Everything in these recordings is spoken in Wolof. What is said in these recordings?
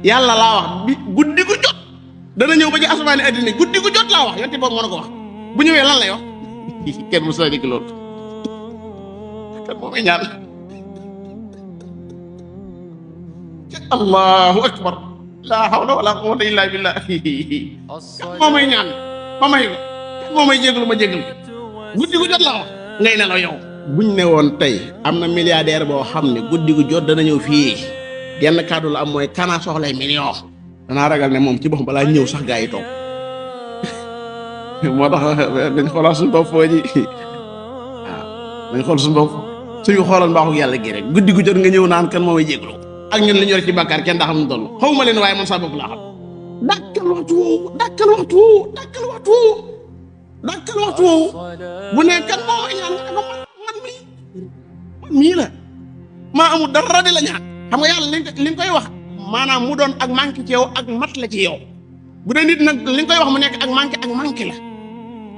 yàlla laa wax bi guddi gu jot dana ñëw ba ci asamaani addina guddi gu jot laa wax yonte boobu moo na ko wax bu ñëwee lan lay wax kenn mu sa dégg loolu kan moo may ñaan allahu akbar laa hawla wala quwwata illa billah kan moo may ñaan ma may ko kan moo may jégalu ma jégal guddi gu jot laa wax ngay nelaw yow buñ ne woon tey am na milliardaire boo xam ne guddi gu jot dana ñëw fii genn kàddu la am mooy kana soxlay million danaa ragal ne moom ci boppam balaa ñëw sax gaa yi toog moo tax dañ xoolal suñu bopp foo ji waaw dañ xool suñu bopp suñu xoolal mbaaxu yàlla gi rek guddi gu jot nga ñëw naan kan moo may jégalu ak ñun li ñu yor ci bàkkaar kenn daa xam ne toll xaw ma leen waaye man sa bopp laa xam dàkkal waxtu woowu dàkkal waxtu woowu dàkkal waxtu woowu dàkkal waxtu woowu bu ne kan moo may ñaan nga ne ko man mii la maa amul dara di la ñaan xam nga yàlla li nga koy wax maanaam mu doon ak manqué ci yow ak mat la ci yow bu dee nit nag li nga koy wax mu nekk ak manqué la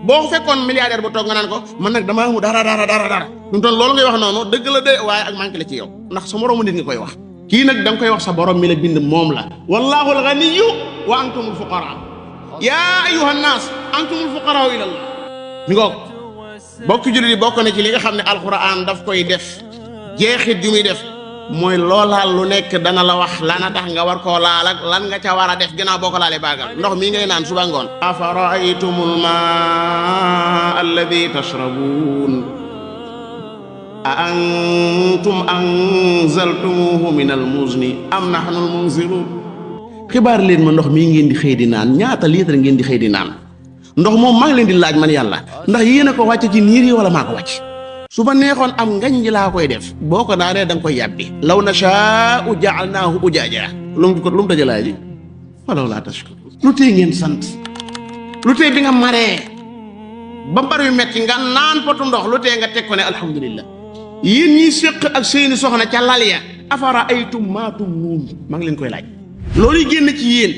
boo fekkoon milliardaire bu toog nga naan ko man nag damaa amul dara mu toll loolu ngay wax noonu dëgg la de waaye ak manqué la ci yow ndax sa moroomu nit nga koy wax kii nag da nga koy wax sa borom mi la bind moom la wallahu al-ghaniyyu wa antumul fuqara yaa ayyuhan naas antumul fuqara ila Allah mi ngoog bokk jullit yi bokk na ci li nga xam ne alquran daf koy def jeexit yu muy def mooy loolaal lu nekk dana la wax lana tax nga war koo laal ak lan nga ca war a def ginnaaw boo ko laalee baagal ndox mii ngay naan suba ngoon afara'aytumul maa alladhi tashrabun a antum anzaltumuhu minal muzni am nahnul munzilun xibaar leen ma ndox mii ngeen di xëy di naan ñaata litre ngeen di xëy di naan ndox moom maa ngi leen di laaj man yàlla ndax yéen a ko wàcce ci niir yi wala maa ko wàcc su ma neexoon am ngañ ji laa koy def boo ko daanee da nga koy yàbbi law nashaa'u ja'alnaahu ujaaja lu mu dajalaa ji walaw laa tashkur lu tee ngeen sant lu tee bi nga maree ba mbar yu metti nga naan potu ndox lu tee nga teg ko ne alhamdulillah yéen ñiy séq ak seeni soxna ca lal ya afara aytum maa tumnuun maa ngi leen koy laaj loolu yi génn ci yéen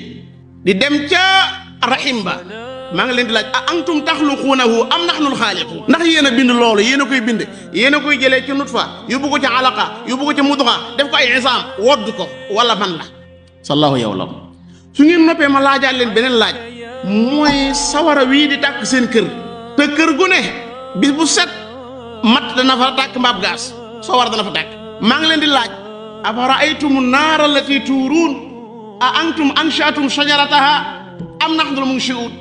di dem ca rahim ba maa ngi leen di laaj a antum taxluquunahu am naxnul xaaliquun ndax yéen a bind loolu yéen a koy bind yéen a koy jëlee ci nutfa yóbbu ko ci alaqa yóbbu ko ci mudxa def ko ay isaam wodd ko wala man la sallahu yawlam su ngeen noppee ma laajaat leen beneen laaj mooy sawara wii di tàkk seen kër te kër gu ne bis bu set mat dana fa tàkk mbaab gaas sawara dana fa tàkk maa ngi leen di laaj afara aytumu naara allati tuuruun a antum anshaatum shajarataha am naxnul munshi'uun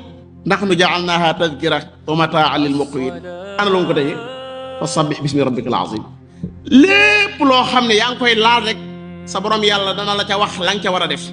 nahnu ja'alnaha tadhkira wa mataan lil muqwin ana lu ko tey fa sabbih bismi rabbikal azim lépp loo xam ne yaa ngi koy laal rek sa borom yàlla dana la ca wax la nga ca war a def